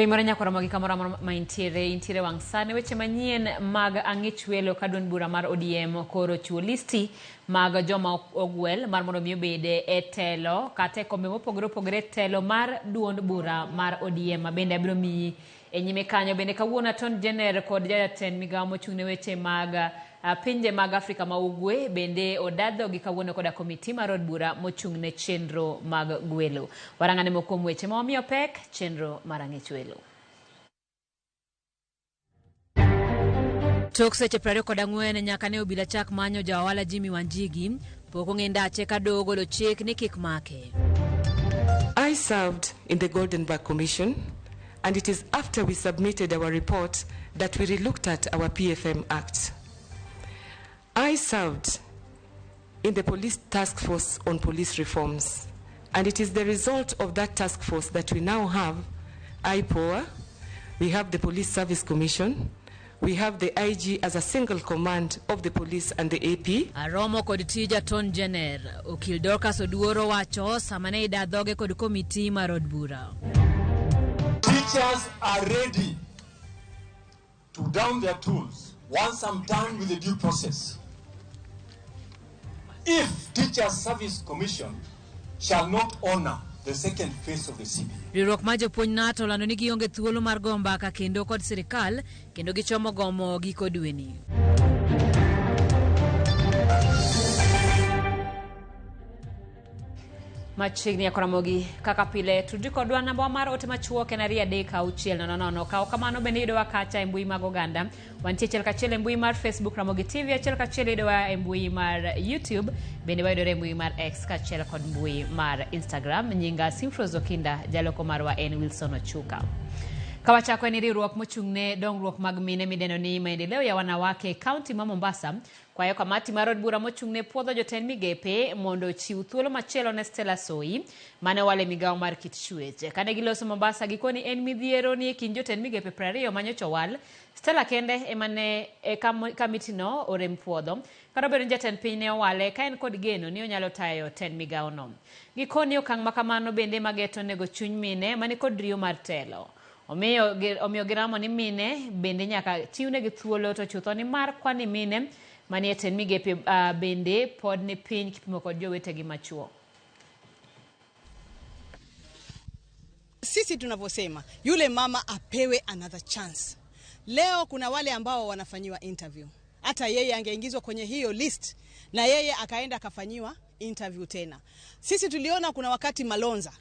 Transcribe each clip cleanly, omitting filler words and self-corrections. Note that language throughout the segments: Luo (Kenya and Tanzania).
Oimore nyakwar Ramogi kamoro amora ma intiere, intiere wang' sani weche manyien mag ang'ich welo ka duond bura mar ODM koro chiwo listi mag joma ogwel mar mondo mi obed e telo kata e kombe mopogore opogore e telo mar duond bura mar ODM ma bende abiro miyi e nyime kanyo. Bende kawuono Attorney General kod jatend migawo mochung' ne weche mag pinje mag Afrika ma Ugwe bende odadho gi kawuono koda komiti mar od bura mochung' ne chenro mag gwelo. Warang'ane moko kuom weche ma wamiyo pek chenro mar ang'ich welo. Tok seche 24 nyaka ne obila chak manyo ja ohala Jimmy Wanjigi, pok ong'e ndache ka doho ogolo chik ni kik make. I served in the Goldenberg Commission, and it is after we submitted our report that we relooked at our PFM Act. I served in the Police Task Force on Police Reforms, and it is the result of that task force that we now have IPOA, we have the Police Service Commission, we have the IG as a single command of the police and the AP. Aromo kod tij Attorney General, Okil Dorcas Oduor owacho sama ne ida dhoge kod komiti mar od bura. Teachers are ready to down their tools once I'm done with the due process. If Teachers Service Commission shall not honor the second phase of the CBA. Riwruok mar jopuonj NATO olando ni gionge thuolo mar go mbaka kendo kod sirikal kendo gichomo gomo giko dweni. Machiegni ya Ramogi kaka pile tudri kodwa namba mar ote machuok en 23600. Kaw kamano bende yudowa kacha e mbui mag oganda. Wantie achiel kachiel e mbui mar Facebook Ramogi TV, achiel kachiel yudowa e mbui mar YouTube, bende wayudore e mbui mar X kaachiel kod mbui mar Instagram. Nyinga Simfros Okinda, jaloko marwa en Wilson Ochuka. Kawachako en riwruok mochung'ne dongruok mag mine midendo ni Maendeleo ya Wanawake e kaunti ma Mombasa kwayo kamati mar od bura mochung'ne puodho jotend migepe mondo ochiw thuolo machielo ne Stella Soi mane owal e migawo mar kit chwech. Kane giloso Mombasa gikoni en midhiero ni e kind jotend migepe 20 manyocha owal, Stella kende ema ne e kamitino orem puodho kata obedo ni jatend piny ne owale ka en kod geno ni onyalo tayo tend migawono. Gikoni okang' ma kamano bende mageto nego chuny mine mani kod riyo mar telo. Omiyo omiyo giramo ni mine bende nyaka chiwnegi thuolo to chutho ni mar kwani mine manie tend migepe bende pod ni piny kipimo kod jowetegi machuo. Sisi tunavyosema yule mama apewe another chance. Leo kuna wale ambao wanafanyiwa interview, hata yeye angeingizwa kwenye hiyo list na yeye akaenda akafanyiwa interview tena. Sisi tuliona kuna wakati Malonza,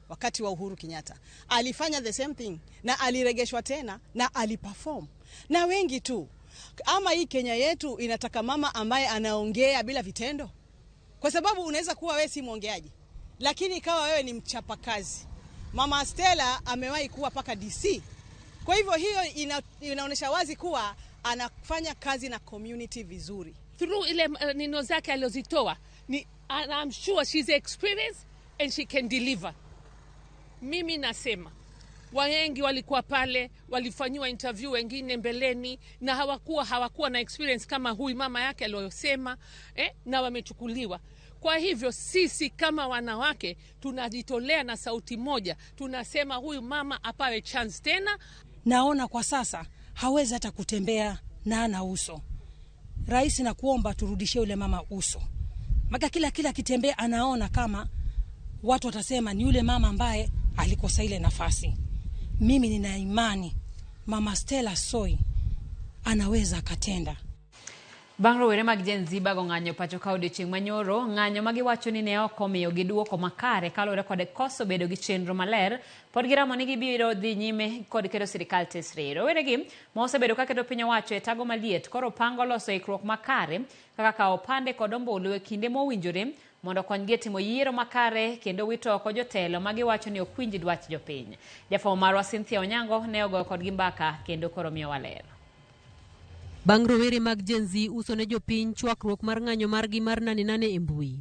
wakati wa Uhuru Kenyatta alifanya the same thing na aliregeshwa tena na aliperform, na wengi tu. Ama hii Kenya yetu inataka mama ambaye anaongea bila vitendo? Kwa sababu unaweza kuwa wewe si mwongeaji, lakini ikawa wewe ni mchapakazi. Mama Stella amewahi kuwa paka DC. Kwa hivyo hiyo inaonyesha wazi kuwa anafanya kazi na community vizuri. Through ile nino zake alizitoa, ni, and I'm sure she's experienced and she can deliver. Mimi nasema wengi walikuwa pale, walifanyiwa interview wengine mbeleni na hawakuwa na experience kama huyu mama yake aliyosema, na wamechukuliwa. Kwa hivyo sisi kama wanawake tunajitolea na sauti moja, tunasema huyu mama apawe chance tena. Naona kwa sasa hawezi hata kutembea na ana uso. Rais, nakuomba turudishie yule mama uso. Maka kila akitembea anaona kama watu watasema ni yule mama ambaye alikosa ile nafasi. Mimi nina imani Mama Stella Soi anaweza akatenda. Bang' rowere mag Gen Z bago ng'anyo pacho ka odiochieng' manyoro, ng'anyo ma giwacho ni ne ok omiyo gi duoko makare kaluwore kod koso bedo gi chenro maler, pod giramo ni gibiro dhi nyime kod keto sirikal tesre. Roweregi ma osebedo ka keto piny owacho e tago maliet koro pango loso ikruok makare kaka kawo opande kod ombulu e kinde mowinjore mondo okonygi e timo yiero makare kendo wito oko jotelo ma giwacho ni ok winj dwach jopiny. Jafwambo marwa Cynthia Onyango ne ogoyo kodgi mbaka kendo koro miyowa ler. Bang' rowere mag Gen Z uso ne jopiny chwakruok mar ng'anyo margi mar nane nane e mbui.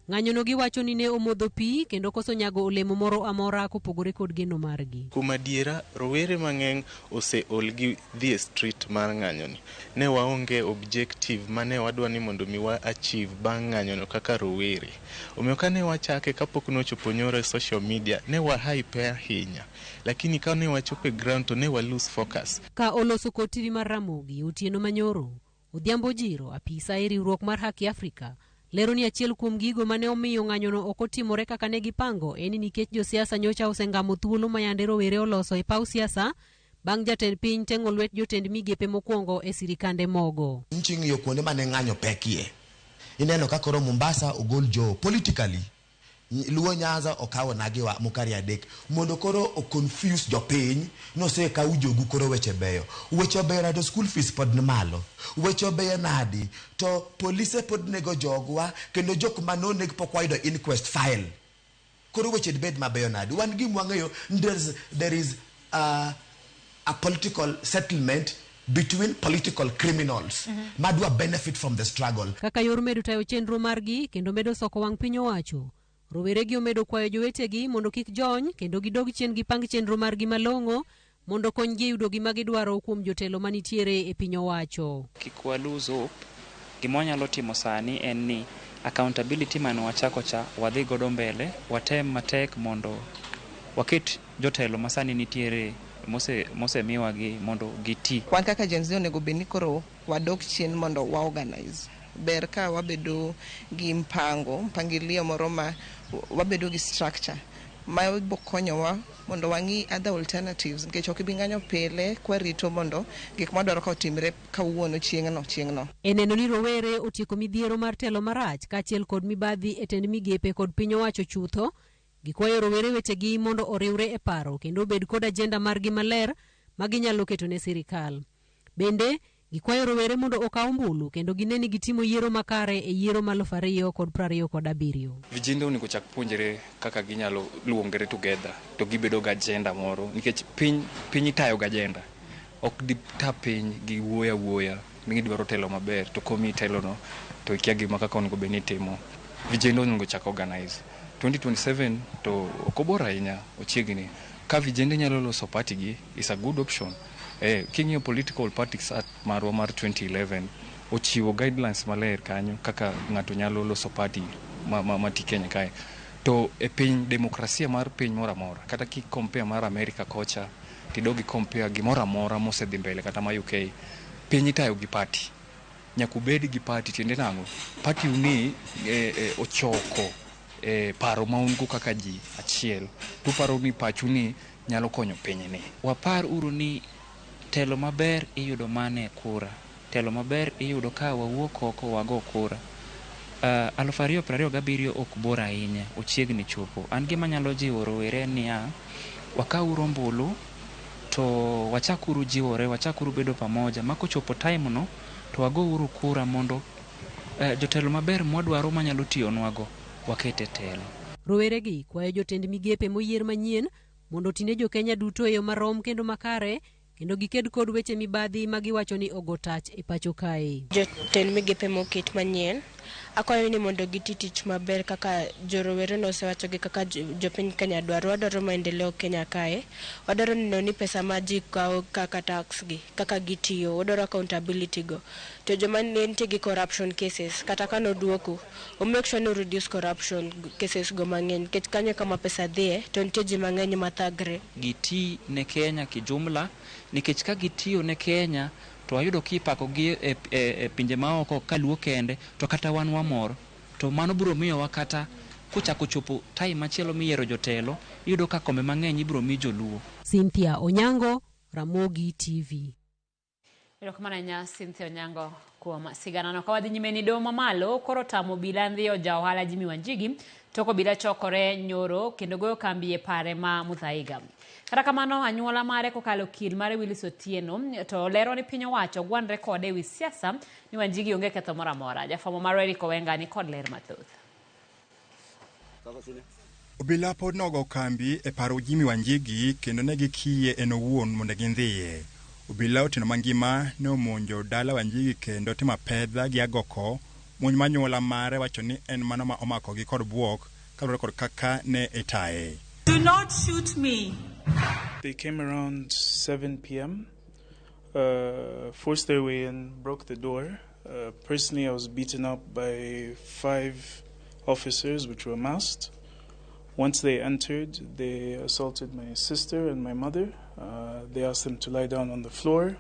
Ng'anyono giwacho ni ne omodho pi kendo koso nyago olemo moro amora kopogore kod geno margi. Kuom adiera, rowere mang'eny oseol gi dhi e street mar ng'anyoni. Ne waonge objective mane wadwa ni mondo mi wa achieve bang' ng'anyono kaka rowere. Omiyo kane wachake kapok nochopo nyoro e social media, ne wa hype ahinya. Lakini kane wachopo e ground to ne wa lose focus. Ka oloso kod TV mar Ramogi otieno manyoro, Odhiambo Jiro, apisa e riwruok mar Haki Afrika, lero ni achiel kuom gigo mane omiyo ng'anyono ok otimore kaka ne gipango en ni nikech josiasa nyocha osengamo thuolo ma yande rowere oloso e paw siasa bang' jatend piny teng'o lwet jotend migepe mokwongo e sirikande mogo. Nchi ng'iyo kuonde mane ng'anyo pekie. Ineno ka koro Mombasa ogol Joho politically. Luo Nyanza okawo Nagiwa mokari adek mondo koro o confuse jopiny nosekaw jogu koro weche beyo. Weche beyo nade to school fees pod ni malo. Weche beyo nadi to polise pod nego jogwa kendo jok manoneg pok wayudo inquest file. Koro weche dibed mabeyo nadi? Wan gima wang'eyo there is a political settlement between political criminals madwa benefit from the struggle. Kaka yor medo tayo chenro margi kendo medo soko wang' piny owacho. Rowere gi omedo kwayo jowetegi mondo kik jony kendo gidog chien gipang chenro margi malong'o mondo konygi e yudo gima gidwaro kuom jotelo manitiere e piny owacho. Kik wa lose hope. Gima wanyalo timo sani en ni accountability mane wachako cha wadhi godo mbele, watem matek mondo waket jotelo masani nitiere mosemiwagi mondo giti. Wan kaka Gen Z onego bed ni koro wadok chien mondo wa organize. Ber ka wabedo gi mpango, mpangilio moro ma wabedo gi structure ma bo konyowa mondo wang'i other alternatives nikech ok ibi ng'anyo pile kwarito mondo gik mwadwaro ka otimre kawuono chieng'no chieng'no. E neno ni rowere otieko midhiero mar telo marach kaachiel kod mibadhi e tend migepe kod piny owacho chutho, gikwayo rowere wetegi mondo oriwre e paro kendo obed kod ajenda margi maler ma ginyalo keto ne sirikal. Bende, gikwayo rowere mondo okaw ombulu kendo gine ni gitimo yiero makare e yiero mar 2027. Vijende onego chak puonjre kaka ginyalo luongre together to gibedo gi agenda moro nikech piny piny itayo gi agenda. Ok dita piny gi wuoyo awuoya ni gidwaro telo maber to komiyi telono to ikia gima kaka onego bed ni itimo. Vijende onego chak organize. 2027 to ok obor ahinya, ochiegni. Ka vijende nyalo loso party gi is a good option. King'iyo Political Parties Act marwa mar 2011 ochiwo guidelines maler kanyo kaka ng'ato nyalo loso party ma ti Kenya kae. To e piny demokrasia mar piny moro amora kata ki compare mar America kocha tidog i compare gimoro amora mosedhi mbele kata ma UK piny itayo gi party. Nyaka ubed gi party tiende nang'o? Party ni ochoko paro ma un go kaka ji achiel tuparo ni pachu ni nyalo konyo pinyni. Wapar uru ni telo maber iyudo mana e kura. Telo maber iyudo ka wawuok oko wago kura. 2027 ok bor ahinya, ochiegni chopo. An gima anyalo jiwo rowere en niya, wakawuru ombulu to wachakuru jiwore, wachakuru bedo pamoja ma kochopo time no to wagouru kura mondo jotelo maber mwadwaro manyalo tiyonwago waket e telo. Rowere gi kwayo jotend migepe moyier manyien mondo otine jokenya duto e yo marom kendo makare kendo giked kod weche mibadhi ma giwacho ni ogo tach e pacho kae. Jotend migepe moket manyien akwayo ni mondo giti tich maber kaka jorowere nosewacho gi kaka jopiny Kenya dwaro. Wadwaro maendeleo Kenya kae. Wadwaro neno ni pesa ma ji kawo kaka tax gi kaka gitiyo. Wadwaro accountability go. To joma ne nitie gi corruption cases kata ka noduoko o make sure ni reduce corruption cases go mang'eny nikech kanyo kama pesa dhiye to nitie ji mang'eny mathagre. Giti ne Kenya kijumla nikech ka gitiyo ne Kenya to wayudo kipakogi e pinje maoko kaluo kende to kata wan wamor to mano biro miyowa kata kochako chopo time machielo miyiero jotelo iyudo ka kombe mang'eny ibiro mi joluo. Cynthia Onyango, Ramogi TV. Erokamano ahinya Cynthia Onyango kuom siganano. Ka wadhi nyime ni doho mamalo koro tamo obila ndhiyo ja ohala Jimmy Wanjigi tok obila chokore nyoro kendo goyo kambi e pare ma Muthaiga. Kata kamano anyuola mare kokalo okil mare Willis Otieno to lero ni piny owacho gwandre kode ewi siasa ni Wanjigi onge ketho moro amora. Jafwambo marwa Eric Owenga ni kod ler mathoth. Obila pod nogo kambi e paro Jimmy Wanjigi kendo ne gikiye en owuon mondo gindhiye. Obila otieno mangima ne omonjo dala Wanjigi kendo timo apedha gi agoko Monj ma anyuola mare wacho ni en mano ma omakogi kod bwok kaluwore kod kaka ne itaye. Do not shoot me. They came around 7 p.m., forced their way in, broke the door. Personally, I was beaten up by 5 officers, which were masked. Once they entered, they assaulted my sister and my mother. They asked them to lie down on the floor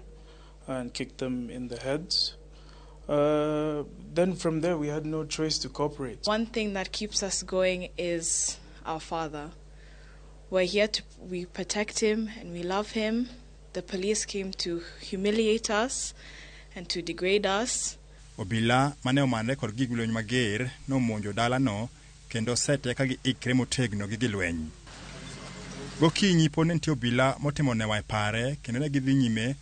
and kicked them in the heads. Then from there, we had no choice to cooperate. One thing that keeps us going is our father. We're here to we protect him and we love him. The police came to humiliate us and to degrade us. Obila mane omanre kod gig lweny mager nomonjo dalano kendo sete ka giikre motegno gi gilweny. Gokinyi pod ne nitie obila motimo newa e pare kendo ne gidhi nyime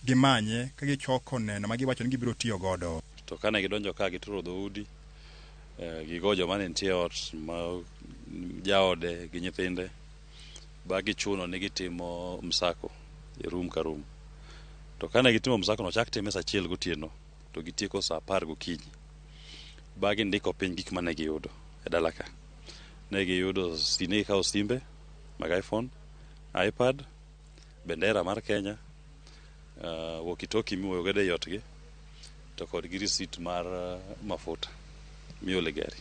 gimanye ka gichoko neno ma giwacho ni gibiro tiyo godo. To kane gidonjo ka gituro dhoudi, gigo joma ne nitie e ot ma jaode gi nyithinde, ba gichuno ni gitimo msako e room ka room. To kane gitimo msako no chak time saa 1 gotieno to gitieko saa 10 gokinyi. Ba gindiko piny gik mane giyudo e dala ka. Ne giyudo ne gikawo simbe mag iPhone, iPad, bendera mar Kenya, walkie-talkie miwuoyo godo ei otgi, to kod gi receipt mar mafuta miolo e gari.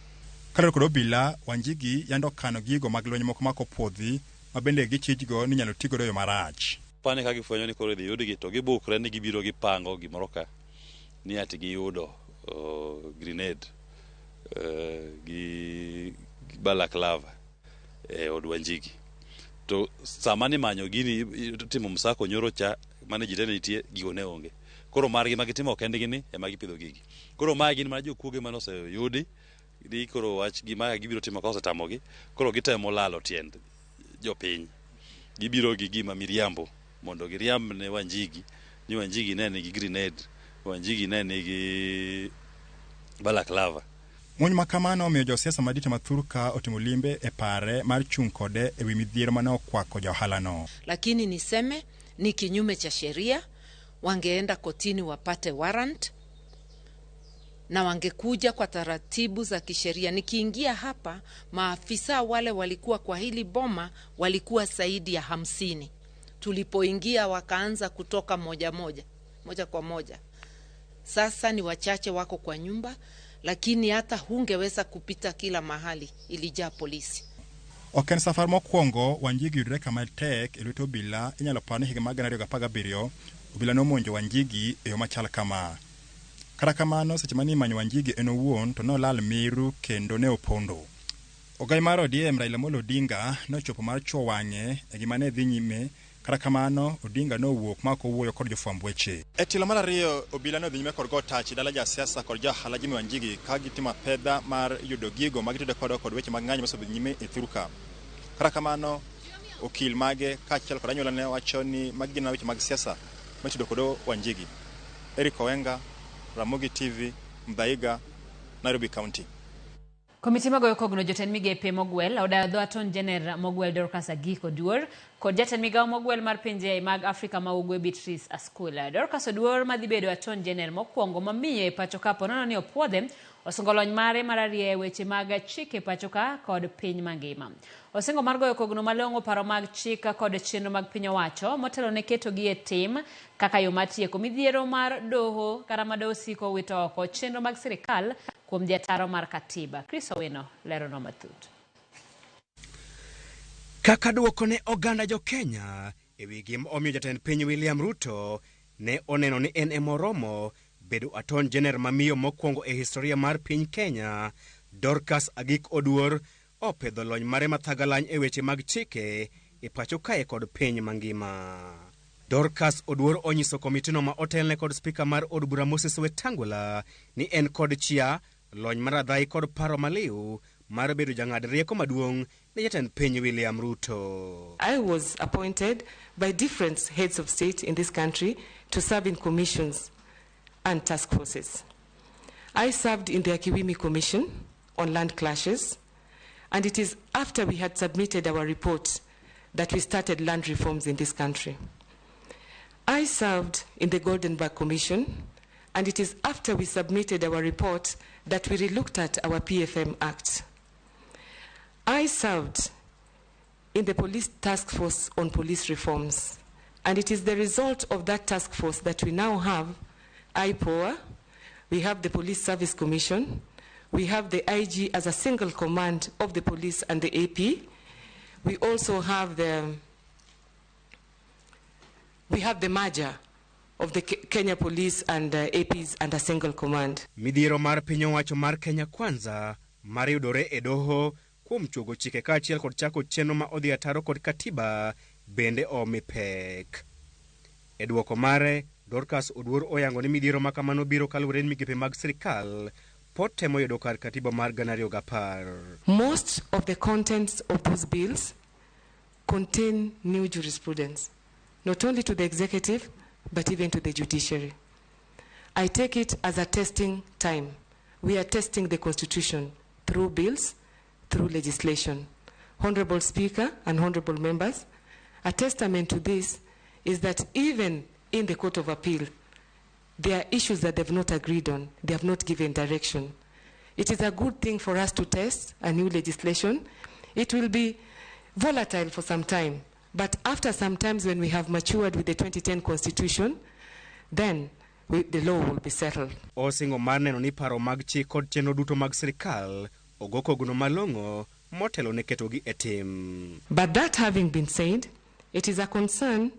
Kaluwore kod obila, Wanjigi yande okano gigo mag lweny moko ma kopuodhi ma bende gichijgo ni inyalo ti godo e yo marach. Pane ka gifwenyo ni koro idhi yudgi to gibukre ni gibiro gipango gimoro ka ni ati giyudo grenade gi balaclava e od Wanjigi. To sama nimanyo gini timo msako nyoro cha mane ji te ne nitie, gigo ne onge. Koro margi ma gitimo kendgi ni ema gipidho gigi. Koro mae gin mana jokuoge mane oseyudi ni koro wach gima gibiro timo ka osetamogi, koro gitemo lalo tiend jopiny. Gibiro gi gima miriambo mondo giriamb ne Wanjigi ni Wanjigi ne nigi grenade, Wanjigi ne nigi balaclava. Monj ma kamano omiyo josiasa madito ma thurka otimo limbe e pare mar chung' kode e wi midhiero mane okwako ja ohalano. Lakini niseme ni kinyume cha sheria, wangeenda kotini wapate warrant na wangekuja kwa taratibu za kisheria. Nikiingia hapa, maafisa wale walikuwa kwa hili boma walikuwa zaidi ya 50. Tulipoingia wakaanza kutoka moja moja, moja kwa moja. Sasa ni wachache wako kwa nyumba, lakini hata hungeweza kupita kila mahali, ilijaa polisi. Ok en safar mokwongo Wanjigi yudore kama tek e lwet obila. Inyalo par ni higa mar 2017 obila nomonjo Wanjigi e yo machal kama. Kata kamano, seche mane imanyo Wanjigi en owuon to nolal miru kendo ne opondo. Ogai mar ODM Raila Amolo Odinga nochopo mar chuo wang'e e gima ne dhi nyime. Kata kamano, Odinga nowuok ma ok owuoyo kod jofwamb weche. E tielo mar ariyo, obila nodhi nyime kod go tach e dala jasiasa kod jaohala Jimmy Wanjigi ka gitimo apedha mar yudo gigo ma gitudo kodo kod weche mag ng'anyo mosedhi nyime e thurka. Kata kamano, okil mage kaachiel kod anyuolane wacho ni magi gin weche mag siasa mitudo kod Wanjigi. Eric Owenga, Ramogi TV, Mdhaiga, Nairobi County. Komiti magoyo kogno jotend migepe mogwel odayo dho Attorney General mogwel Dorcas Agik Oduor kod jatend migawo mogwel mar pinje mag Afrika ma Ugwe Beatrice Askula. Dorcas Oduor madhi bedo Attorney General mokwongo mamiyo e pacho ka ponono ni opuodhe osungo lony mare mar arieya e weche mag chike pacho ka kod piny mangima. Osingo mar goyo kogno malong'o paro mag chik kod chenro mag piny owacho motelo ne ketogi e tim kaka yo mar tieko midhiero mar doho kata ma doho siko wito oko chenro mag sirikal kuom dhi ataro mar katiba. Chris Owino leronwa matut. Kaka duoko ne oganda jo Kenya e wi gima omiyo jatend piny William Ruto ne oneno ni en emoromo bedo Attorney General mamiyo mokwongo e historia mar piny Kenya, Dorcas Agik Oduor opedho lony mare mathagalany e weche mag chike e pacho kae kod piny mangima. Dorcas Oduor onyiso komitino ma otelne kod spika mar od bura Moses Wetangula ni en kod chia, lony mar adhai kod paro maliw mar bedo jang'ad rieko maduong' ne jatend piny William Ruto. I was appointed by different heads of state in this country to serve in commissions and task forces. I served in the Akiwimi Commission on land clashes, and it is after we had submitted our report that we started land reforms in this country. I served in the Goldenberg Commission, And it is after we submitted our report that we relooked at our PFM Act. I served in the Police Task Force on Police Reforms, and it is the result of that task force that we now have IPOA, we have the Police Service Commission, we have the IG as a single command of the police and the AP. We also have the merger of the Kenya Police and APs under single command. Midhiero mar piny owacho mar Kenya Kwanza mar yudore e doho kuom chuogo chike kaachiel kod chako chenro ma odhi ataro kod katiba bende omi pek. E dwoko mare, Dorcas Oduor oyango ni midhiero ma kamano biro kaluwore ni migepe mag sirikal pod temo yudo kar katiba mar 2010. Most of the contents of those bills contain new jurisprudence, not only to the executive, but even to the judiciary. I take it as a testing time. We are testing the Constitution through bills, through legislation. Honorable Speaker and honorable members, a testament to this is that even in the Court of Appeal, there are issues that they've not agreed on. They have not given direction. It is a good thing for us to test a new legislation. It will be volatile for some time, but after some times when we have matured with the 2010 Constitution, then the law will be settled. Osingo mar neno ni paro mag chik kod chenro duto mag sirikal ogo kogno malong'o motelo ne ketogi e tim. But that having been said, it is a concern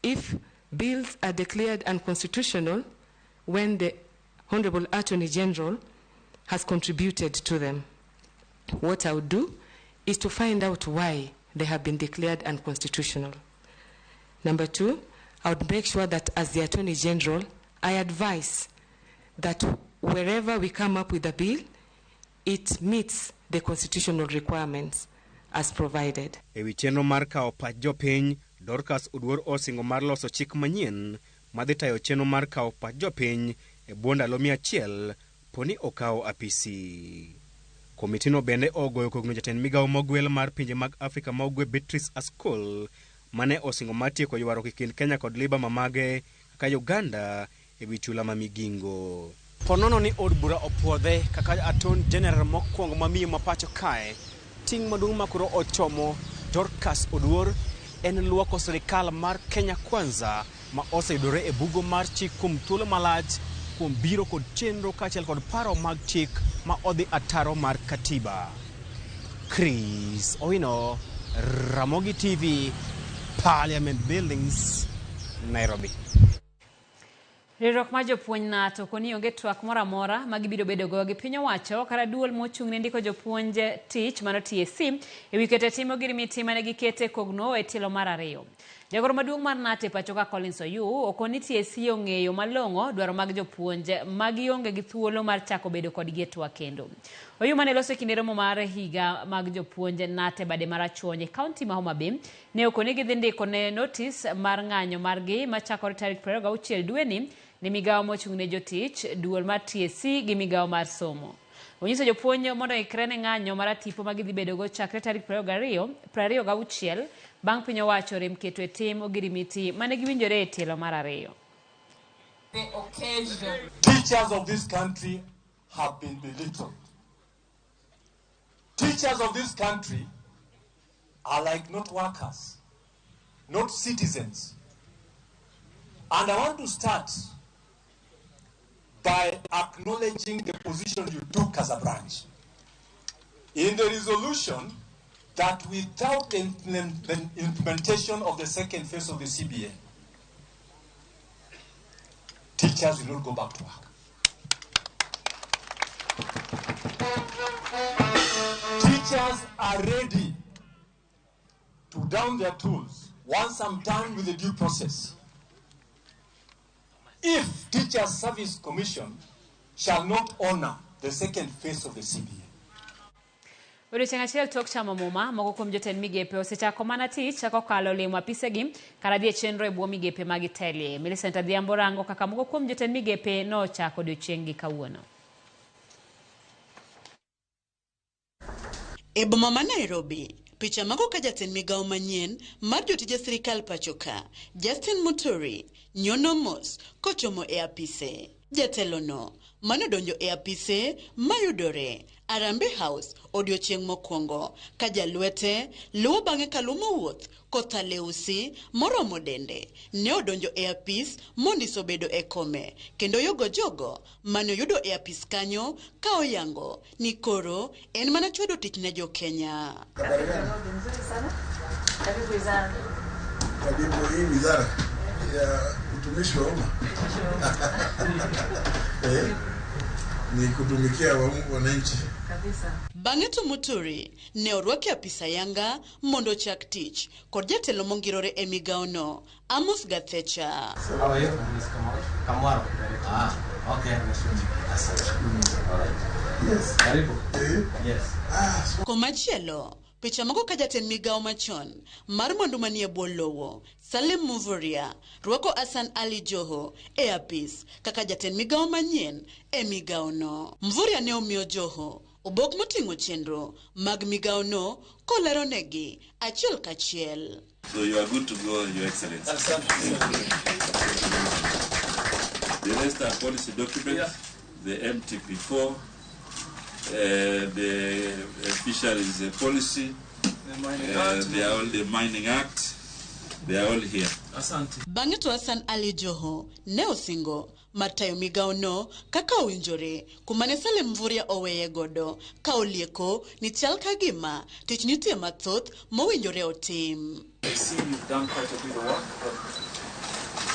if bills are declared unconstitutional when the Honorable Attorney General has contributed to them. What I would do is to find out why they have been declared unconstitutional. Number two, I would make sure that as the Attorney General, I advise that wherever we come up with a bill, it meets the constitutional requirements as provided. E wi chenro mar kawo pach jopiny, Dorcas Oduor osingo mar loso chik manyien madhi tayo chenro mar kawo pach jopiny e bwo ndalo 100 poni okawo apisi. Komitino bende ogoyo kogno jatend migawo mogwel mar pinje mag Afrika ma Ugwe Beatrice Askol mane osingo mar tieko ywaruok e kind Kenya kod liba mamage kaka Uganda e wi chula ma Migingo. Ponono ni od bura opuodhe kaka Attorney General mokwongo mamiyo ma pacho kae, ting' maduong' ma koro ochomo Dorcas Oduor en luoko sirikal mar Kenya Kwanza ma oseyudore e bugo mar chik kuom thuolo malach kuom biro kod chenro kaachiel kod paro mag chik ma odhi ataro mar katiba. Chris Owino, Ramogi TV, Parliament Buildings, Nairobi. Riwruok mar jopuonj NATO koni onge twak moro amora ma gibiro bedogo gi piny owacho kata duol mochung' ne ndiko jopuonj tich mano TSC e wi keto e tim ogirimiti mane gikete kogno e tielo mar ariyo. Jagoro maduong' mar NATO e pacho ka Collins Oyu okoni TSC ong'eyo malong'o dwaro mag jopuonj ma gionge gi thuolo mar chako bedo kodgi e twak kendo. Oyu mane loso e kinde romo mar higa mag jopuonj NATO e bade marachuonyo e kaunti ma Homa Bay ne okoni gidhi ndiko ne notis mar ng'anyo margi machakore tarik 26 dweni ne migawo mochung' ne jotich, duol mar TSC gi migawo mar somo. Onyiso jopuonj mondo oikre ne ng'anyo mar tipo ma gidhi bedogo chakre tarik 26 bang' piny owacho rem keto e tim ogirimiti mane giwinjore e tielo mar ariyo. Teachers of this country have been belittled. Teachers of this country are like not workers, not citizens. And I want to start by acknowledging the position you took as a branch in the resolution that without the implementation of the second phase of the CBA, teachers will not go back to work. Teachers are ready to down their tools once I'm done with the due process. If Teachers Service Commission shall not honor the second phase of the CBA. Odiochieng' achiel tok chamo muma, moko kuom jotend migepe osechako mana tich kokalo limo apisegi kata dhi e chenro e bwo migepe ma gitelie. Millicent Adhiambo rango kaka moko kuom jotend migepe nochako odiochieng' gi kawuono. E boma ma Nairobi, picha mago ka jatend migawo manyien mar jotije sirikal pacho ka, Justin Muturi, nyono mos kochomo e apise. Jatelono manodonjo e apise mayudore Harambee House odiochieng' mokwongo ka jalwete luwo bang'e kalumo wuoth kotha leusi moromo dende ne odonjo e apis mondiso bedo e kome kendo yogo jogo mane oyudo e apis kanyo ka oyango ni koro en mana chwado tich ne jo-Kenya. Karibu hii wizara ya utumishi wa umma ni kutumikia wananchi. Bang'e to Muturi ne orwaki e apis ayanga mondo ochak tich kod jatelo mongirore e migawono Amos Gathecha. How are you? Kamwaro. Ah, okay. All right. Yes. Karibu. Yes. Komachielo, picha moko ka jatend migawo machon mar mwandu manie bwo lowo Salim Mvurya rwako Hassan Ali Joho e apis kaka jatend migawo manyien e migawono. Mvurya ne omiyo Joho obok moting'o chenro mag migawono koleronegi achiel kachiel. So you are good to go, Your Excellency. The rest are policy documents, the MTP4, the fisheries policy, they are all the Mining Act, they are all here. Bang'e to Hassan Ali Joho ne osingo mar tayo migawono kaka owinjore kuma ne Salim Mvurya oweye godo ka olieko ni chal ka gima tich nitie mathoth mowinjore otim. I see you've done quite a bit of work, but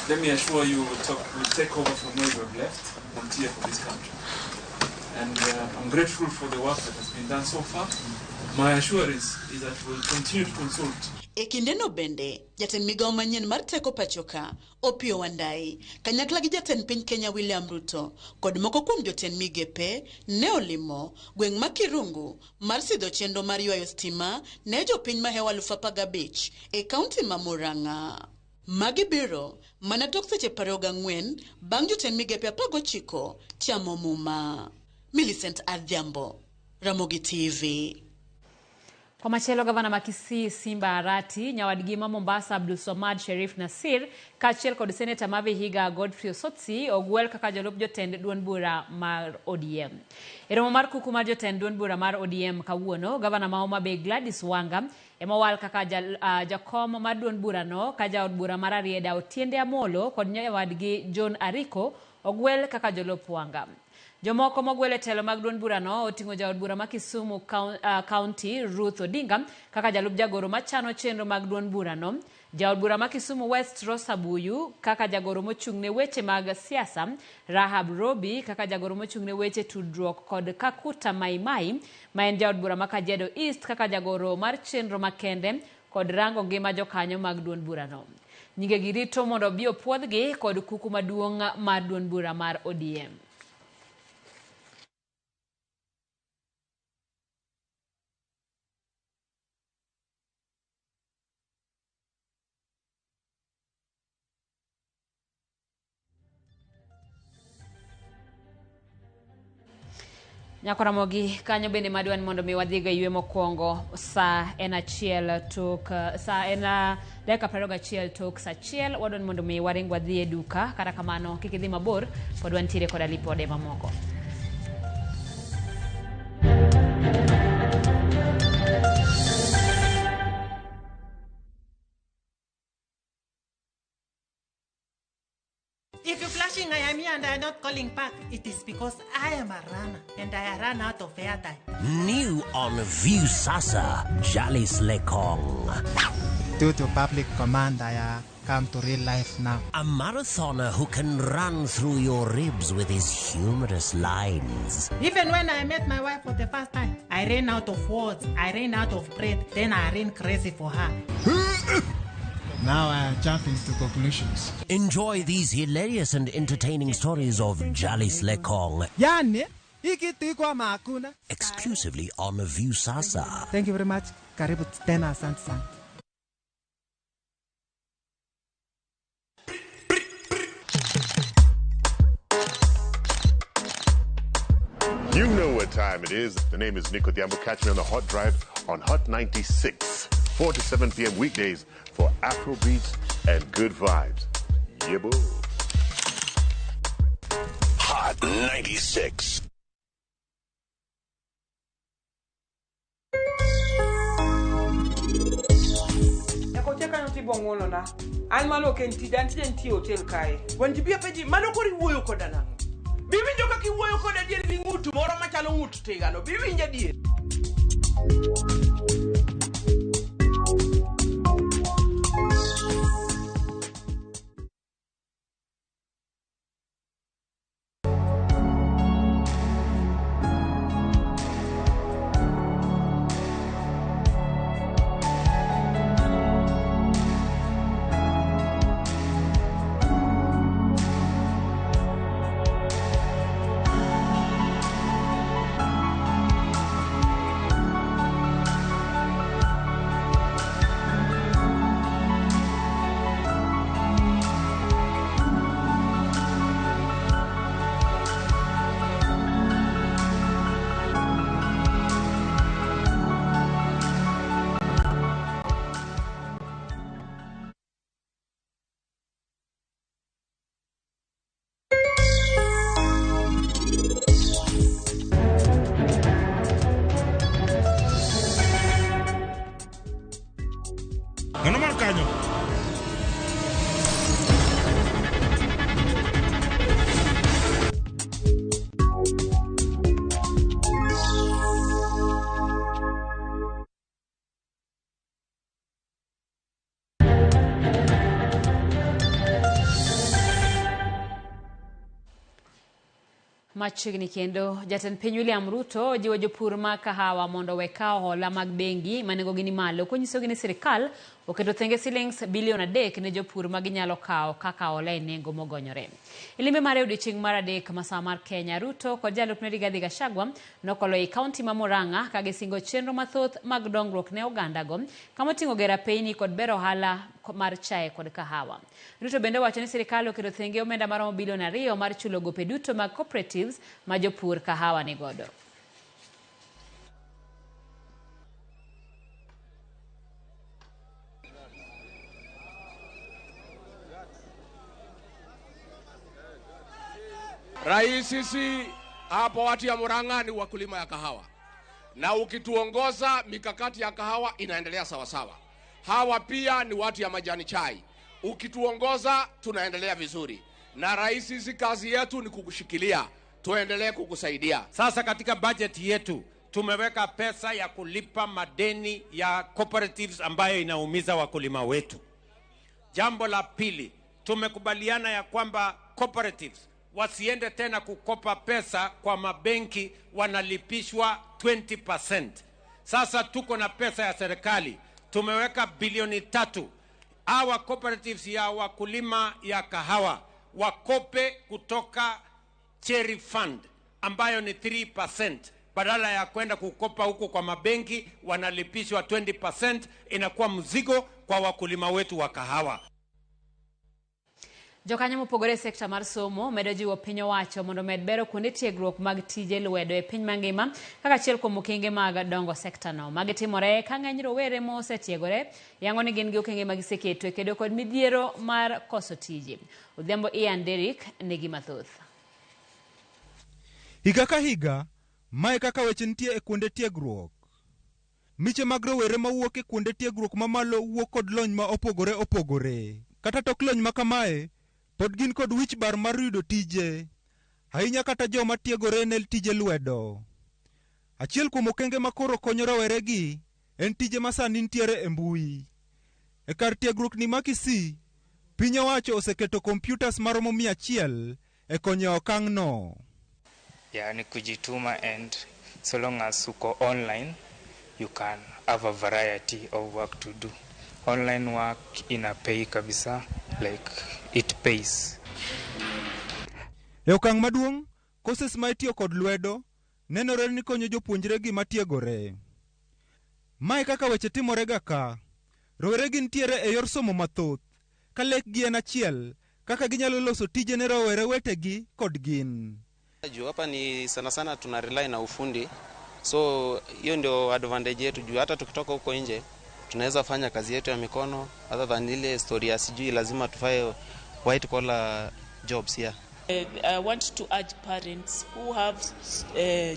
let me assure you we'll take over from where you have left, volunteer for this country. And I'm grateful for the work that has been done so far. My assurance is that we'll continue to consult. E kindeno bende, jatend migawo manyien mar teko pachoka, Opiyo Wandayi, kanyakla gi jatend piny Kenya William Ruto kod moko kuom jotend migepe ne olimo gweng' ma Kirungu mar sidho chenro mar ywayo stima ne jopiny mahewo 15,000 e kaunti ma Murang'a. Magi biro mana tok seche 24 bang' jotend migepe 19 chamo muma. Millicent Adhiambo, Ramogi TV. Komachielo, gavana ma Kisii Simba Arati, nyawadgi ma Mombasa Abdulswamad Sherif Nasir kaachiel kod seneta ma Vihiga Godfrey Osotsi ogwel kaka jolup jotend duond bura mar ODM. E romo mar kuku mar jotend duond bura mar ODM kawuono, gavana ma Homa Bay Gladys Wanga ema owal kaka jakom mar duond burano ka jaod bura mar Rarieda Otiende Amolo kod nyawadgi John Ariko ogwel kaka jolup Wanga. Jomoko mogwel e telo mag duond burano oting'o jaod bura ma Kisumu County Ruth Odinga kaka jalup jagoro machano chenro mag duond burano, jaod bura ma Kisumu West Rosa Buyu kaka jagoro mochung' ne weche mag siasa, Rahab Robi kaka jagoro mochung' ne weche tudruok kod Kakuta Maimai ma en jaod bura ma Kajiado East kaka jagoro mar chenro makende kod rango ngima jokanyo mag duond burano. Nyingegi rito mondo obi opuodhgi kod kuku maduong' mar duond bura mar ODM. Nyako Ramogi kanyo bende madwan mondo mi wadhigo e ywe mokwongo sa en achiel tok sa en dakika 21 tok sa achiel wadwan mondo mi waring wadhi e duka kata kamano kik idhi mabor pod wantiere koda lipode mamoko. If you're flashing, I am here and I am not calling back. It is because I am a runner and I run out of airtime. New on Viusasa, Jalis Lekong. Due to public command, I come to real life now. A marathoner who can run through your ribs with his humorous lines. Even when I met my wife for the first time, I ran out of words, I ran out of breath, then I ran crazy for her. Now I am jumping to conclusions. Enjoy these hilarious and entertaining stories of Jalis Lekong. Yani, hakuna. Exclusively on Viusasa. Thank you very much. Karibu tena, asante sana. You know what time it is. The name is Nico Diambo. Catch me on the Hot Drive on Hot 96, 4 to 7 p.m. weekdays for Afro beats and good vibes. Yebo. Hot 96. Tibong'uonona. An mano ok en tija, an tija nitie e hotel kae. Wanji bi apenji, mano koro iwuoyo koda nang'o? Biwinjo kaka iwuoyo koda adier gi ng'ut moro machalo ng'ut tigano, biwinjo adier? Nono mar kanyo. Machiegni kendo, jatend piny William Ruto ojiwo jopur mag kahawa mondo owe kawo hola mag bengi ma nengogi ni malo konyisogi ni sirikal oketo thenge silings bilion 3 ne jopur ma ginyalo kawo kaka hola e nengo mogonyore. E limbe mare odiochieng' mar adek masawa mar Kenya, Ruto kod jalupne Rigathi Gachagua nokolo ei kaunti ma Murang'a ka gisingo chenro mathoth mag dongruok ne ogandago kamoting'o gero apeyni kod bero ohala mar chae kod kahawa. Ruto bende owacho ni sirikal oketo thenge omenda maromo bilion 2 mar chulo gope duto mag cooperatives ma jopur kahawa ni godo. Rais, sisi hapo watu ya Murang'a ni wakulima ya kahawa, na ukituongoza mikakati ya kahawa inaendelea sawasawa. Hawa pia ni watu ya majani chai, ukituongoza tunaendelea vizuri. Na rais, sisi kazi yetu ni kukushikilia, tuendelee kukusaidia. Sasa katika budget yetu tumeweka pesa ya kulipa madeni ya cooperatives ambayo inaumiza wakulima wetu. Jambo la pili, tumekubaliana ya kwamba cooperatives wasiende tena kukopa pesa kwa mabenki, wanalipishwa 20%. Sasa tuko na pesa ya serikali, tumeweka bilioni 3. Hawa cooperatives ya wakulima ya kahawa wakope kutoka Cherry Fund ambayo ni 3%, badala ya kwenda kukopa huko kwa mabenki wanalipishwa 20%, inakuwa mzigo kwa wakulima wetu wa kahawa. Jokanyo mopogore e sekta mar somo medo jiwo piny owacho mondo omed bero kuonde tiegruok mag tije lwedo e piny mangima kaka achiel kuom okenge mag dongo sekta no. Magi timore ka ng'eny rowere mosetiegore yango ni gin gi okenge ma giseketo e kedo kod midhiero mar koso tije. Odhiambo Ian Derrick nigi mathoth. Higa ka higa, mae kaka weche nitie e kuonde tiegruok. Miche mag rowere mawuok e kuonde tiegruok mamalo wuok kod lony ma opogore opogore. Kata tok lony ma kamae, pod gin kod wich bar mar yudo tije, ahinya kata joma tiegore ne tije lwedo. Achiel kuom okenge ma koro konyo roweregi en tije ma sani nitiere e mbui. E kar tiegruok ni ma Kisii, piny owacho oseketo computers maromo 100 e konyo okang'no. Yani kujituma, and so long as uko online you can have a variety of work to do. Online work ina pay kabisa, like it pays. E okang' maduong', courses ma itiyo kod lwedo nenore ni konyo jopuonjre gi matiegore. Mae kaka weche timore ga ka. Rowere gi nitiere e yor somo mathoth, ka lekgi en achiel, kaka ginyalo loso tije ne rowere wetegi kod gin. Juu hapa ni sana sana tuna rely na ufundi, so hiyo ndio advantage yetu juu hata tukitoka huko nje tunaweza fanya kazi yetu ya mikono other than ile story ya sijui lazima tufae white collar jobs here. I want to urge parents who have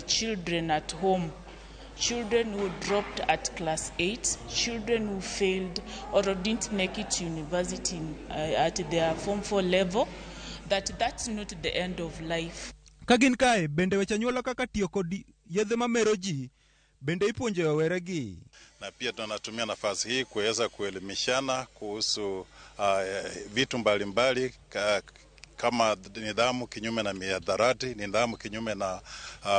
children at home, children who dropped at class 8, children who failed or didn't make it to university at their Form 4 level, that that's not the end of life. Ka gin kae, bende weche anyuola kaka tiyo kod yedhe mamero ji bende ipuonjo roweregi. Na pia tunatumia nafasi hii kuweza kuelimishana kuhusu vitu mbalimbali kama nidhamu kinyume na mihadarati, nidhamu kinyume na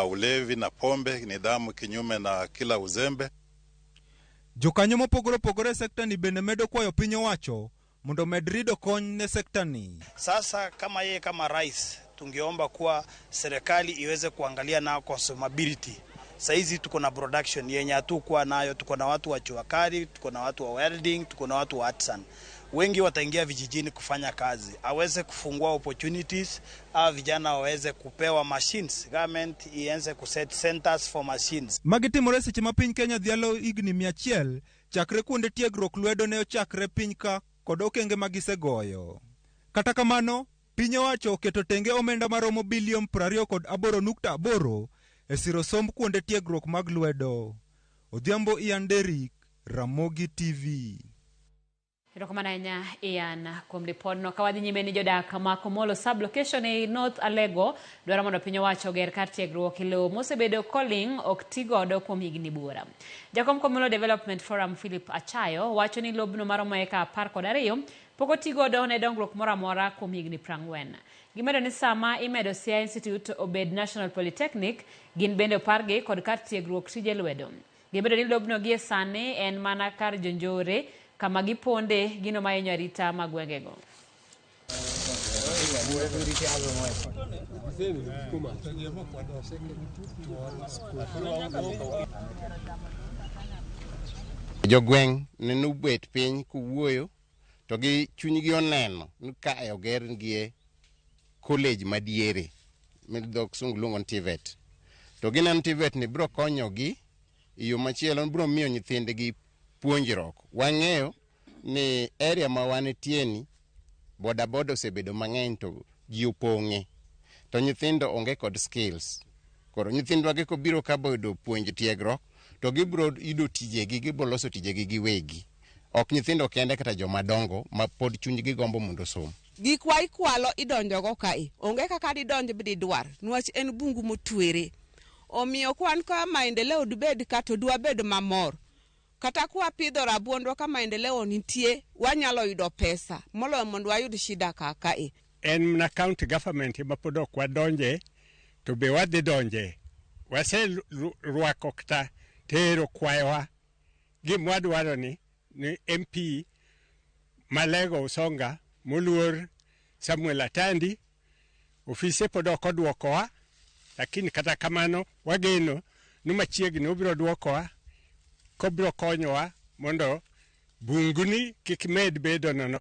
ulevi na pombe, nidhamu kinyume na kila uzembe. Jokanyo mopogore opogore e sekta ni bende medo kwayo piny owacho mondo omed rido kony ne sekta ni. Sasa kama yeye kama rais, tungeomba kuwa serikali iweze kuangalia nao consumability. Saizi tuko na production yenye hatukuwa nayo, tuko na watu wa jua kali, tuko na watu wa welding, tuko na watu wa artisan. Wengi wataingia vijijini kufanya kazi, aweze kufungua opportunities, au vijana waweze kupewa machines, government ianze kuset centers for machines. Magi timore seche ma piny Kenya dhialo higni 100 chakre kuonde tiegruok lwedo ne ochakre piny ka kod okenge ma gisegoyo. Kata kamano, piny owacho oketo tenge omenda maromo bilion 28.8 e siro somb kuonde tiegruok mag lwedo. Odhiambo Ian Derrick, Ramogi TV. Erokamano ahinya Ian kuom ripodno. Ka wadhi nyime ni jodak ma Komolo sub-location ei North Alego dwaro mondo piny owacho oger kar tiegruok e lowo mosebedo koling' ok ti godo kuom higni buora. Jakom Komolo Development Forum Philip Achayo wacho ni lobno maromo eka 12 pok oti godo ne dongruok moro amora kuom higni 40. Gimedo ni sama imedo Siaya Institute obed National Polytechnic, gin bende opargi kod kar tiegruok tije lwedo. Gimedo ni lobno gie sani en mana kar jonjore kama giponde gino mahinyo arita mag gwengego. Jogweng' ne nobet piny kowuoyo to gi chunygi oneno ni kae ogergie college madiere ma dho kisungu luongo ni TVET. To gineno TVET ni biro konyogi e yo machielo, biro miyo nyithindgi puonjruok. Wang'eyo ni area ma wantie ni boda boda osebedo mang'eny to ji opong'e, to nyithindo onge kod skills. Koro nyithindwa gi kobiro ka boyudo puonj tiegruok to gibiro yudo tijegi, gibiro loso tijegi giwegi. Ok nyithindo kende kata joma dongo ma pod chunygi gombo mondo osom. Gikwa ikwalo idonjogo kae, onge kaka didonj bididwar, niwach en bungu motwere. Omiyo kwan ka maendeleo dibed ka to dwabed mamor. Kata kwapidho rabuondwa ka maendeleo nitie, wanyalo yudo pesa moloyo mondo wayud shida kaka e. En mana county government ema pod ok wadonje, to be wadhi donje. Waserwako kata tero kwayowa. Gima wadwaro ni MP Malego Usonga moluor Samuel Atandi, ofise pod ok odwokowa, lakini kata kamano wageno ni machiegni obiro dwokowa, kobiro konyowa mondo bunguni kik med bedo nono.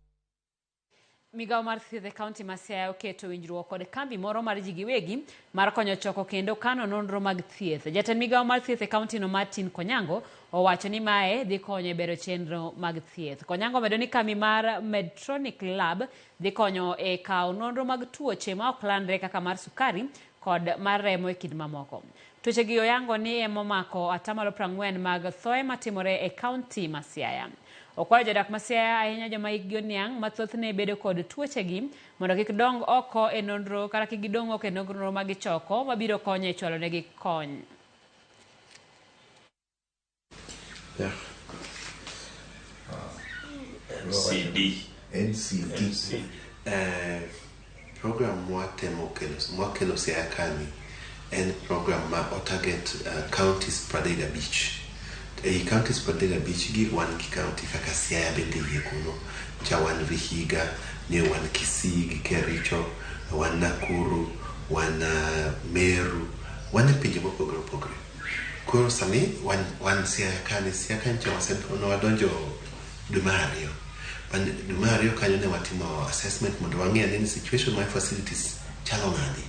Migawo mar thieth e kaunti ma Siaya oketo winjruok kod kambi moro mar ji giwegi mar konyo choko kendo kano nonro mag thieth. Jatend migawo mar thieth e kaunti no Martin Konyango owacho ni mae dhi konyo e bero chenro mag thieth. Konyango omedo ni kambi mar Medtronic Lab dhi konyo e kawo nonro mag tuoche ma ok landre kaka mar sukari kod mar remo e kind mamoko. Tuoche gi oyango ni emomako 40% mag thoe matimore e kaunti ma Siaya. Okwayo jodak ma Siaya ahinya joma hikgi oniang' ma thothne bedo kod tuochegi mondo kik dong oko e nonro kata kik gidong oko e nonro ma gichoko mabiro konyo e chwalo negi kony. NCD. Program mwakelo Siaya kani en program ma otarget counties 35. Ei counties 35 gi wan gi county kaka Siaya bende yie kuno, cha wan Vihiga, ne wan Kisii gi Kericho, wan Nakuru, wan Meru, wan e pinje mopogore opogore. Koro sani wan Siaya kani, Siaya kani cha wadonjo dwe mar ariyo. Dwe mar ariyo kanyo ne watimo assessment mondo wang'e ane ni situation mar facilities chalo nade.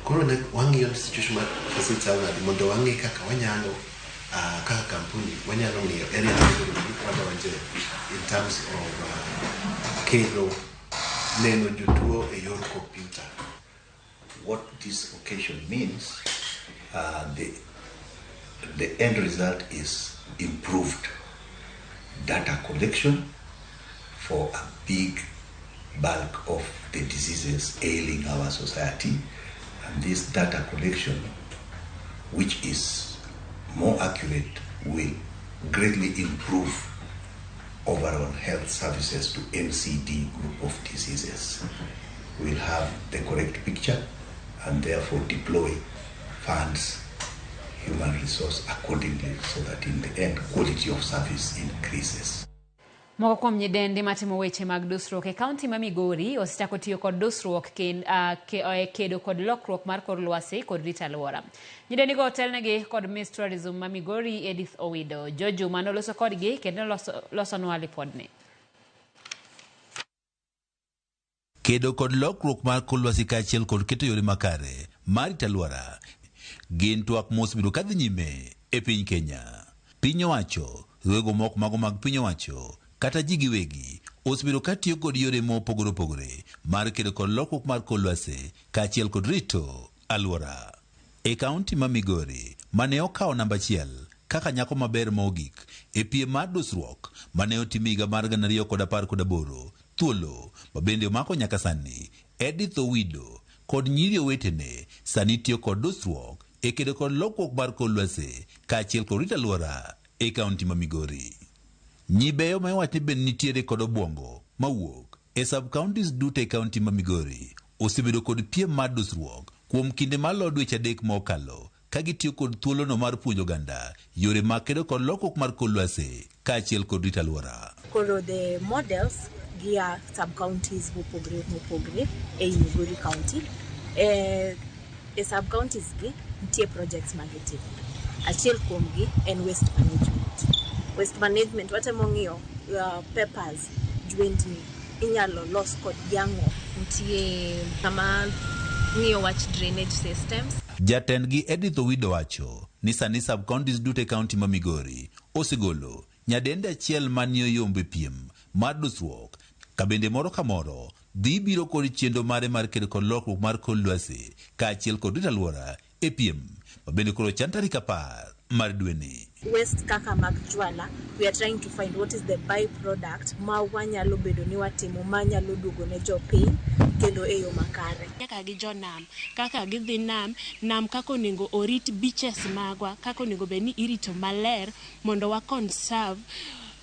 Koro ne wang'iyo ni situation mar facilities chalo nade mondo wang'e kaka wanyalo kaka kampuni wanyalo ng'iyo area wadonje in terms of kelo neno jotuo e yor kompyuta. what this occasion means, the end result is improved data collection for a big bulk of the diseases ailing our society. And this data collection, which is more accurate, will greatly improve overall health services to NCD group of diseases. We'll have the correct picture and therefore deploy funds, human resource accordingly, so that in the end quality of service increases. Moko kuom nyidendi matimo weche mag dusruok e kaunti ma Migori osechako tiyo kod dusruok kedo kod lokruok mar kor lwasi kod rito alwora. Nyidendigo otelnegi kod Miss Tourism ma Migori Edith Owido. Jojo manoloso kodgi kendo losonwa lipodni. Kedo kod lokruok mar kor lwasi kaachiel kod keto yore makare mar rito alwora gin twak mosebedo kadhi nyime e piny Kenya. Piny owacho, riwruoge moko mago mag piny owacho kata ji giwegi osebedo katiyo kod yore mopogore opogore mar kedo kod lokruok mar kor lwasi kaachiel kod rito alwora. E kaunti ma Migori mane okawo namba 1 kaka nyako maber mogik e piem mar dusruok mane otim higa mar 2018, thuolo ma bende omako nyaka sani, Edith Owido kod nyiri owetene sani tiyo kod dusruok e kedo kod lokruok mar kor lwasi kaachiel kod rito alwora e kaunti ma Migori. Nyibeyo ma iwacho ni bende nitiere kod obwongo mawuok e sub-counties duto e kaunti ma Migori osebedo kod piem mar dusruok kuom kinde maloyo dweche 3 mokalo ka gitiyo kod thuolono mar puonjo oganda yore mag kedo kod lokruok mar kor lwasi kaachiel kod rito alwora. Koro the models gia sub-counties mopogre mopogre ei Migori County. E sub-counties gi nitie projects magitimo. Achiel kuomgi en waste management. Waste management watemo ng'iyo papers, jwendni inyalo los kod yang'o. Nitie kama ng'iyo wach drainage systems. Jatendgi Edith Owido wacho ni sani sub-counties duto e kaunti ma Migori osegolo nyadende achiel manie oyombo e piem mar dusruok ka bende moro ka moro dhi biro kod chenro mare mar kedo kod lokruok mar kor lwasi kaachiel kod rito alwora e piem ma bende koro chan tarik 10 mar dweni. Waste kaka mag jwala, we are trying to find what is the byproduct ma wanyalo bedo ni watimo manyalo duogo ne jopiny kendo e yo makare. Kaka gi jonam, kaka gidhi nam, nam kaka onego orit beaches magwa, kaka onego bed ni irito maler mondo wa conserve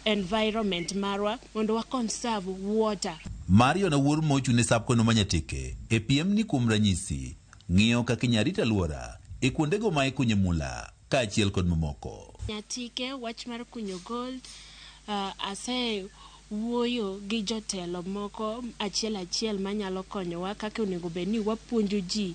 environment marwa, mondo wa conserve water. Marion Awuor mochung' ne sub-kono ma Nyatike e piem ni kuom ranyisi ng'iyo kaka inyalo rit alwora e kuondego ma ikunye mula kaachiel kod mamoko. Nyatike, wach mar kunyo gold, ase wuoyo gi jotelo moko achiel achiel manyalo konyowa kaka onego bed ni wapuonjo ji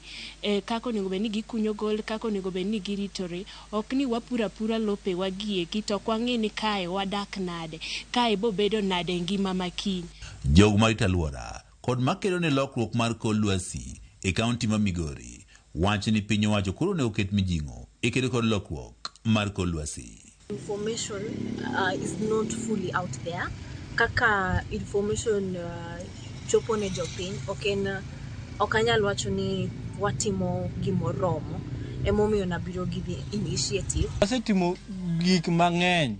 kaka onego bed ni gikunyo gold, kaka onego bed ni giritore. Ok ni wapuro apura lopewa gieki to ok wang'i ni kae wadak nade, kae bobedo nade ngima makiny. Jogo marito alwora kod makedo ne lokruok mar kor lwasi e kaunti ma Migori wacho ni piny owacho koro onego oket mijing'o e kedo kod lokruok mar kor lwasi. Information is not fully out there. Kaka information chopo ne jopiny, ok anyal wacho ni watimo gimoromo. Emomiyo nabiro gi the initiative. Wasetimo gik mang'eny.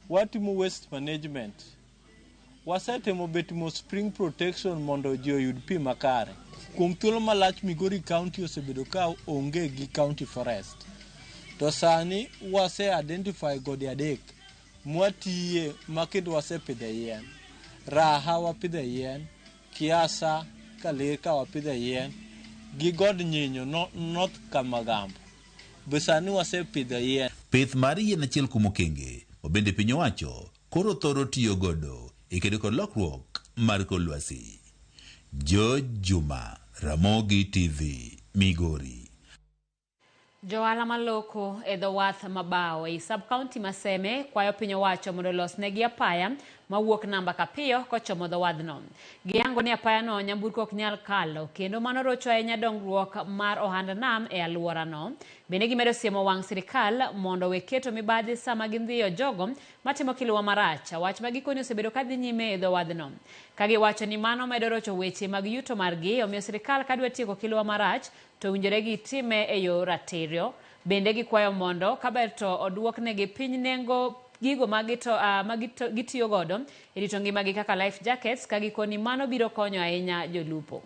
Watimo waste management. Wasetemo betimo spring protection mondo ji oyud pi makare. Kuom thuolo malach Migori County osebedo ka onge gi county forest. To sani wase identify gode 3 mwatiye ma kendo wasepidhe yien. Raha wapidhe yien, Kiasa Kaler ka wapidhe yien, gi God Nyinyo North Kamagambo. Be sani wasepidho yien. Pith mar yien achiel kuom okenge ma bende piny owacho koro thoro tiyo godo e kedo kod lokruok mar kor lwasi. George Juma, Ramogi TV, Migori. Johala maloko e dho wath mabao ei sub-county ma Seme kwayo piny owacho mondo olosnegi apaya mawuok namba Kapiyo kochomo dho wadhno. Giyango ni apayano nyamburko ok nyal kalo kendo mano rocho ahinya dongruok mar ohand nam e alworano. Bende gimedo siemo wang' sirikal mondo owe keto mibadhi sama gindhiyo jogo matimo kiluwa marach, wach ma gikoni osebedo kadhi nyime e dho wadhno. Ka giwacho ni mano medo rocho weche mag yuto margi, omiyo sirikal kadwa tieko kiluwa marach to owinjore gitime e yo ratiro. Bende gikwayo mondo kaber to oduoknegi piny nengo gigo ma gitiyo godo e rito ngimagi kaka life jackets ka gikoni mano biro konyo ahinya jolupo.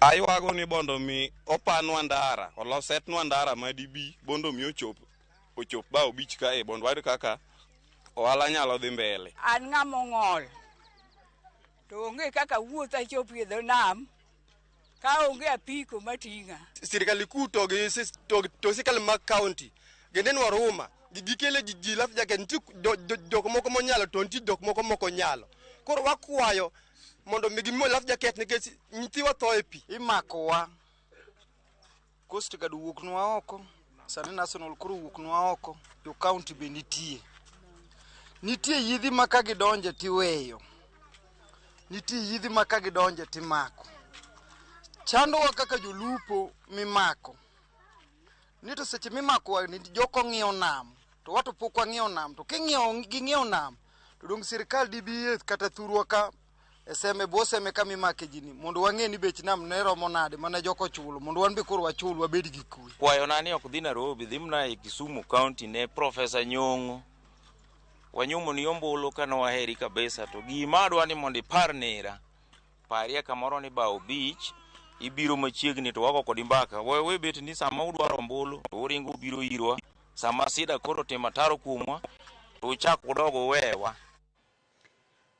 Aywago ni mondo mi opanwa ndara, olosetnwa ndara madibi mondo mi ochop Bao Beach kae mondo wayud kaka ohala nyalo dhi mbele. An ng'ama ong'ol to onge kaka wuoth achop e dho nam ka onge apiko mating'a. Sirikal kuu to gi to sirikal mag county ginenwa ruma gikele ji life jacket nitie jok moko monyalo to nitie jok moko mok onyalo. Koro wakwayo mondo mi gimiwa life jacket nikech nyithiwa tho e pi. Imakowa Coast Guard owuoknwa oko, sani National koro owuoknwa oko, jo county be nitie. Nitie yiedhi ma ka gidonje tiweyo, nitie yiedhi ma ka gidonje timako. Chandowa kaka jolupo mimako, ni to seche mimakowa ni joko ng'iyo nam, to wato pok wang'iyo nam, to ging'iyo nam, to dong sirikal dibi kata thurwa ka e Seme bwo Seme kama imake ji ni mondo wang'e ni bech nam ne romo nade mane joko chulo mondo wan be koro wachul wabed gi kwe. Kwayona ni ok dhi Nairobi, dhi mana e Kisumu County ne Professor Nyong'o. Wanyuomo ni ombulu ka nwaheri kabisa to gima adwa ni mondo ipar nera. Parie kamoro ni Bao Beach, ibiro machiegni to wago kodi mbaka. We bet ni sama udwaro ombulu to uringo ubiro irwa. Sama sida koro timo ataro kuomwa to uchak udog uwewa.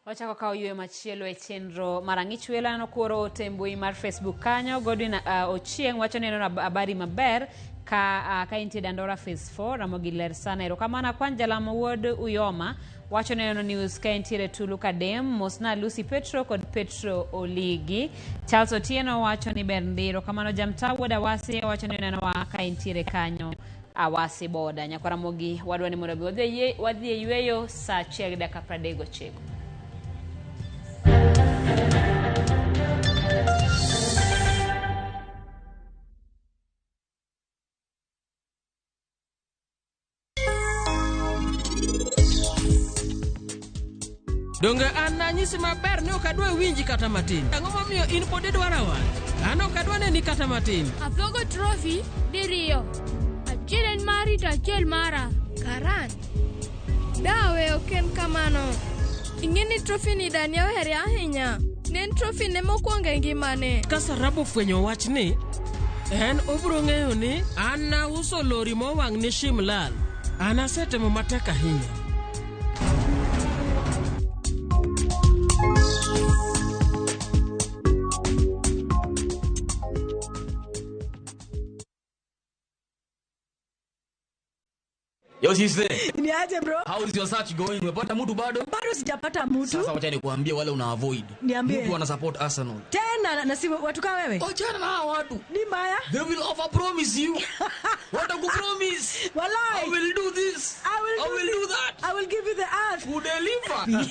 Wachako kawo yweyo machielo e chenro mar Ang'ich Welo. Aneno kuoro ote e mbui mar Facebook kanyo. Godwin Ochieng' wacho ni neno habari maber ka intie Dandora Phase 4 Ramogi ler sana. Erokamano. Akwan Jalamo wuod Uyoma wacho ni neno news ka intiere Tulu Kadem. Mosna Lucy Petro kod Petro Oligi. Charles Otieno wacho ni ber ndi. Erokamano. Jamta wuod Awasi wacho ni nenowa ka intiere kanyo Awasi boda. Nyakwar Ramogi wadwa ni mondo wadhi e yweyo saa 1:39. Donge an nanyisi maber ni ok adwa winji kata matin. Ang'o momiyo in pod idwaro wach? An ok adwa neni kata matin. Apogo trophy diriyo. Achiel en mari to achiel mara. Karan. Dawe ok en kamano. Ing'e ni trophy ni Dani ohere ahinya. Ne en trophy ne mokwongo e ngimane. Ka Sarabu ofwenyo wachni, en obiro ng'eyo ni an nauso lori mowang' ne Shimlal. An asetemo matek ahinya. Yo sister. Niaje bro? How is your search going? Umepata mtu bado? Bado sijapata mtu. Sasa wacha nikuambie wale una avoid. Niambie. Mtu ana support Arsenal. Tena na si watu kama wewe? Achana na hawa watu. Ni mbaya. They will over promise you. Watakupromise. Walai. I will do this. I will do that. I will give you the earth. Who deliver.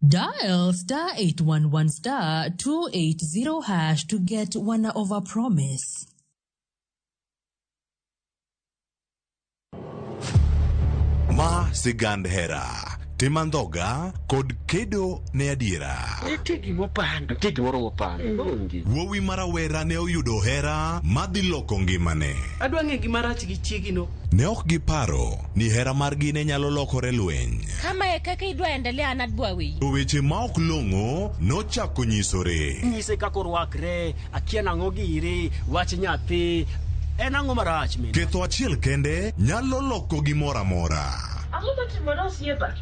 Dial star 811 star 280 hash to get one over promise. Ma sigand hera, tim andhoga kod kedo ne adiera. Nitie gimopando. Nitie gimoro mopando. Onge. Wuowi marawera ne oyudo hera madhi loko ngimane. Adwa ng'e gima rach gi chiegino. Ne ok giparo ni hera margi ne nyalo lokore lweny. Kama e kaka idwa endelea an adwa weyi. To weche ma ok long'o nochako nyisore. Nyise kaka orwakre, akia nang'o giri, wach nyathi. En ang'o marach min? Ketho achiel kende nyalo loko gimoro amora. Ang'o matimore osiepa?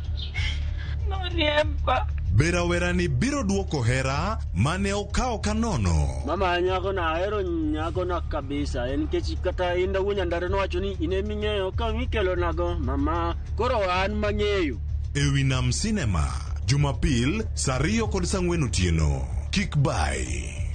Noriemba. Be rawerani biro duoko hera mane okawo ka nono? Mama nyako na ahero nyako na kabisa en nikech kata Inda wuon Nyandare nowacho ni in eming'eyo ka mikelo nago mama koro an mang'eyo. Ewi Nam Cinema Jumapil saa 2 kod saa 4 otieno. Kik bai.